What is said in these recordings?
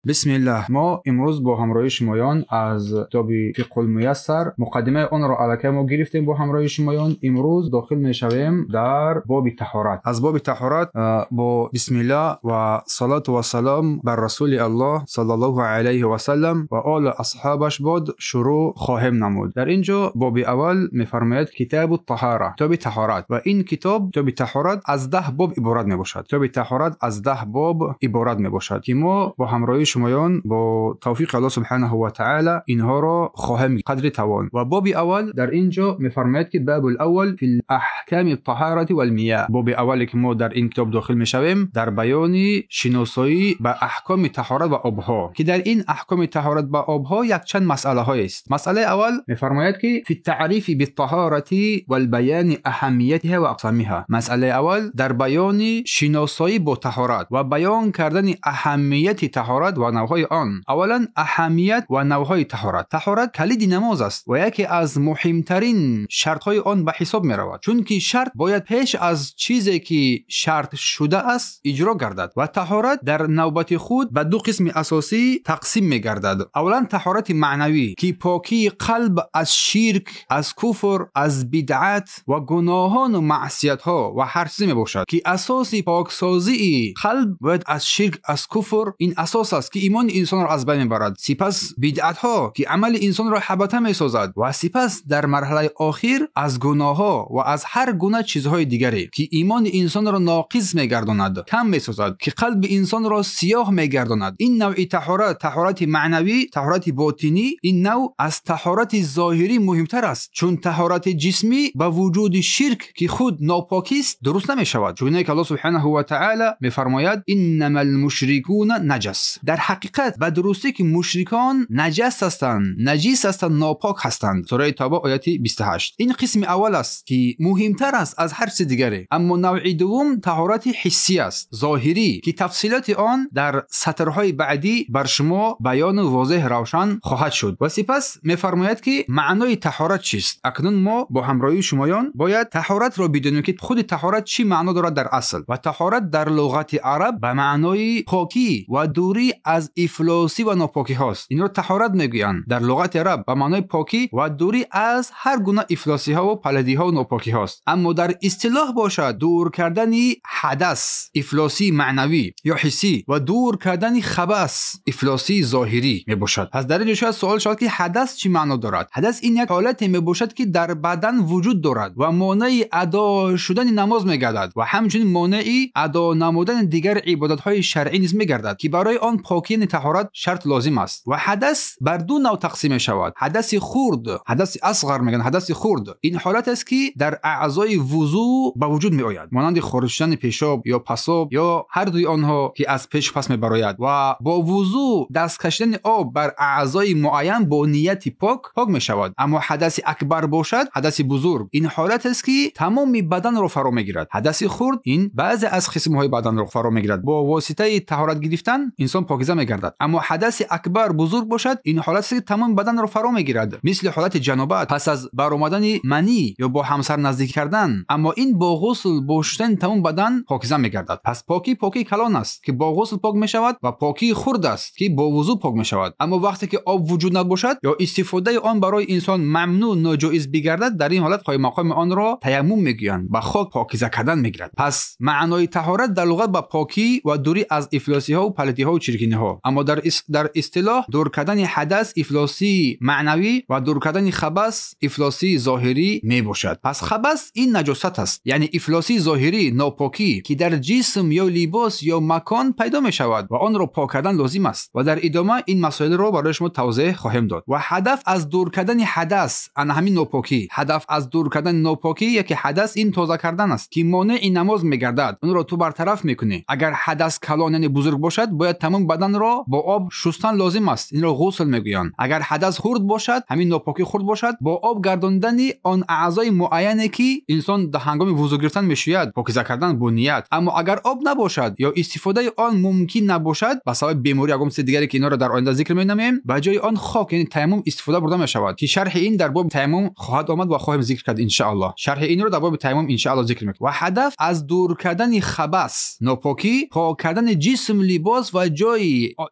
Бисмиллаҳ. Мо имрӯз бо ҳамроҳии шумоён аз китоби Фиқҳул-муяссар муқаддимаи онро аллакай мо гирифтем бо ҳамроҳии шумоён. Имрӯз дохил мешавем дар боби таҳорат. Аз боби таҳорат бо бисмиллаҳ ва салату вассалом бар расули Аллоҳ саллаллоҳу алайҳи васаллам ва оли асҳобаш бод шурӯъ хоҳем намуд. Дар ин ҷо боби аввал мефармояд китобу таҳара, китоби таҳорат. Ва ин китоб, китоби таҳорат, аз 10 боб иборат мебошад. Китоби таҳорат аз 10 боб иборат мебошад, ки мо бо ҳамроҳии шумоён бо тавфиқи Аллоҳ субҳанаҳу ва таъала инҳоро хоҳем қадри тавон. Ва боби аввал дар ин ҷо мефармояд ки бабул аввал фил аҳками таҳарати вал миёҳ. Боби аввале ки мо дар ин китоб дохил мешавем дар баёни шиносоӣ ба аҳкоми таҳорат ва обҳо, ки дар ин аҳкоми таҳорат ба обҳо якчанд масъалаҳоест. Масъалаи аввал мефармояд ки фи таърифи биттаҳарати вал баёни аҳамиятиҳа ва ақсамиҳа. Масъалаи аввал дар баёни шиносоӣ бо таҳорат ва баён кардани аҳамияти таҳорат ва навъҳои он. Аввалан аҳамият ва навъҳои таҳорат. Таҳорат калиди намоз аст ва яке аз муҳимтарин шартҳои он ба ҳисоб меравад, чунки шарт бояд пеш аз чизе ки шарт шудааст иҷро гардад ва таҳорат дар навбати худ ба ду қисми асосӣ тақсим мегардад. Аввалан таҳорати маънавӣ, ки покии қалб аз ширк, аз куфр, аз бидъат ва гуноҳону маъсиятҳо ва ҳар чизе мебошад, ки асоси поксозии қалб бояд аз ширк, аз куфр, ин асос аст ки имони инсонро аз байн мебарад. Сипас бидъатҳо, ки амали инсонро ҳабата месозад, ва сипас дар марҳалаи охир аз гуноҳҳо ва аз ҳар гуна чизҳои дигаре, ки имони инсонро ноқис мегардонад, кам месозад, ки қалби инсонро сиёҳ мегардонад. Ин навъи таҳорат, таҳорати маънавӣ, таҳорати ботинӣ, ин навъ аз таҳорати зоҳирӣ муҳимтар аст, чун таҳорати ҷисмӣ ба вуҷуди ширк, ки худ нопокист, дуруст намешавад. Чуноне ки Аллоҳ субҳанаҳу ва таъала мефармояд: иннамал мушрикуна наҷас. Дар ҳақиқат ба дурустӣ ки мушрикон наҷас ҳастанд, наҷис ҳастанд, нопок ҳастанд. Сураи Тавба ояти 28. Ин қисми аввал аст ки муҳимтар аст аз ҳар чизи дигаре. Аммо навъи дуввум таҳорати ҳиссӣ аст, зоҳирӣ, ки тафсилоти он дар сатрҳои баъдӣ бар шумо баёну возеҳ равшан хоҳад шуд. Ва сипас мефармояд ки маънои таҳорат чист. Акнун мо бо ҳамроҳии шумоён бояд таҳоратро бидонем, ки худи таҳорат чӣ маъно дорад дар асл. Ва таҳорат дар луғати араб ба маънои покӣ ва дурӣ аз ифлосӣ ва нопокиҳост. Инро таҳорат мегӯянд дар луғати араб ба маънои покӣ ва дурӣ аз ҳар гуна ифлосиҳо ва паладиҳо ва нопокиҳост. Аммо дар истилоҳ бошад дур кардани ҳадас, ифлосии маънавӣ ё ҳиссӣ, ва дур кардани хабас, ифлосии зоҳирӣ мебошад. Пас дар ин ҷо шояд суол шавад ки ҳадас чӣ маъно дорад? Ҳадас ин як ҳолате мебошад, ки дар бадан вуҷуд дорад ва монеи адо шудани намоз мегардад ва ҳамчунин монеи адо намудани дигар ибодатҳои шаръӣ низ мегардад, ки барои он покӣ таҳорат шарт лозим аст. Ва ҳадас бар ду навъ тақсим мешавад: ҳадаси хурд, ҳадаси асғар мегӯянд, ҳадаси хурд ин ҳолат аст ки дар аъзои вузӯ ба вуҷуд меояд, монанди хориҷ шудани пешоб ё пасоб ё ҳар дуи онҳо ки аз пеш пас мебарояд, ва бо вузӯ даст кашидани об бар аъзои муайян бо нияти пок пок мешавад. Аммо ҳадаси акбар бошад, ҳадаси бузург, ин ҳолат аст ки тамоми баданро фаро мегирад. Ҳадаси хурд ин баъзе аз қисмҳои баданро фаро мегирад, бо воситаи таҳорат гирифтан инсон покиза мегардад. Аммо ҳадаси акбар бузург бошад, ин ҳолат аст ки тамоми баданро фаро мегирад, мисли ҳолати ҷанобат пас аз баромадани манӣ ё бо ҳамсар наздик кардан. Аммо ин бо ғусл, бо шустани тамоми бадан покиза мегардад. Пас покӣ покии калон аст ки бо ғусл пок мешавад ва покии хурд аст ки бо вузӯ пок мешавад. Аммо вақте ки об вуҷуд набошад ё истифодаи он барои инсон мамнӯъ, ноҷоиз бигардад, дар ин ҳолат қоиммақоми онро таяммум мегӯянд, ба хок покиза кардан мегирад. Пас маънои таҳорат дар луғат ба покӣ ва дурӣ аз ифлосиҳо ва палидиҳо ва чиркиниҳо. Аммо дар истилоҳ дур кардани ҳадас, ифлосии маънавӣ, ва дур кардани хабас, ифлосии зоҳирӣ мебошад. Пас хабас ин наҷосат аст, яъне ифлосии зоҳирӣ, нопокӣ, ки дар ҷисм ё либос ё макон пайдо мешавад ва онро пок кардан лозим аст. Ва дар идома ин масоилро барои шумо тавзеҳ хоҳем дод. Ва ҳадаф аз дур кардани ҳадас, ана ҳамин нопокӣ, ҳадаф аз дур кардани нопокӣ яке ҳадас ин тоза кардан аст, ки монеи намоз мегардад, онро ту бартараф мекунӣ. Агар ҳадас калон, яъне бузург бошад, бояд тамоми баданро бо об шустан лозим аст, инро ғусл мегӯянд. Агар ҳадас хурд бошад, ҳамин нопокӣ хурд бошад, бо об гардондани он аъзои муайяне ки инсон дар ҳангоми вузӯ гирифтан мешӯяд, покиза кардан бо ният. Аммо агар об набошад ё истифодаи он мумкин набошад ба сабаби беморӣ ягон чизи дигаре ки инҳоро дар оянда зикр менамоем, ба ҷои он хок, яъне таяммум истифода бурда мешавад, ки шарҳи ин дар боби таяммум хоҳад омад ва хоҳем зикр кард иншааллоҳ. Шарҳи инро дар боби таяммум иншааллоҳ зикр мекунем. Ва ҳадаф аз дур кардани хабас, нопокӣ, пок кардани ҷисм, либос ва ҷой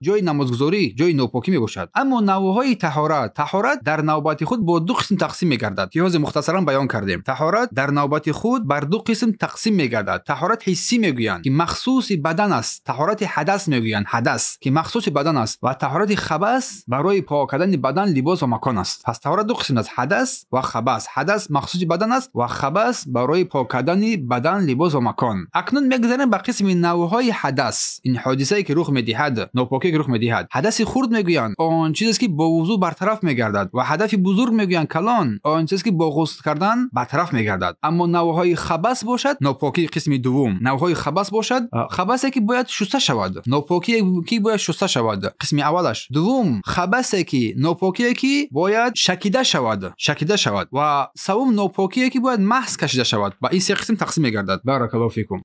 ҷои намозгузорӣ ҷои нопокӣ мебошад. Аммо навъҳои таҳорат, таҳорат дар навбати худ бо ду қисм тақсим мегардад, ки ҳозир мухтасаран баён кардем. Таҳорат дар навбати худ бар ду қисм тақсим мегардад. Таҳорат ҳиссӣ мегӯянд, ки махсуси бадан аст. Таҳорати ҳадас мегӯянд, ҳадас, ки махсуси бадан аст, ва таҳорати хабас барои пок кардани бадан, либос ва макон аст. Пас таҳорат ду қисм аст: ҳадас ва хабас. Ҳадас махсуси бадан аст ва хабас барои пок кардани бадан, либос ва макон. Акнун мегузарем ба қисми навъҳои ҳадас. Ин ҳодисае ки рух медиҳад, нопокие ки рух медиҳад. Ҳадаси хурд мегӯянд он чизест, ки бо вузӯ бартараф мегардад, ва ҳадафи бузург мегӯянд, калон, он чизест, ки бо ғусл кардан бартараф мегардад. Аммо навъҳои хабас бошад, нопокии қисми дуввум, навъҳои хабас бошад, хабасе ки бояд шуста шавад, нопокие ки бояд шуста шавад, қисми аввалаш. Дуввум, хабасе ки, нопокие ки бояд шакида шавад, шакида шавад, ва севум, нопокие ки бояд маҳз кашида шавад. Ба ин се қисм тақсим мегардад. Баракаллоҳу фикум.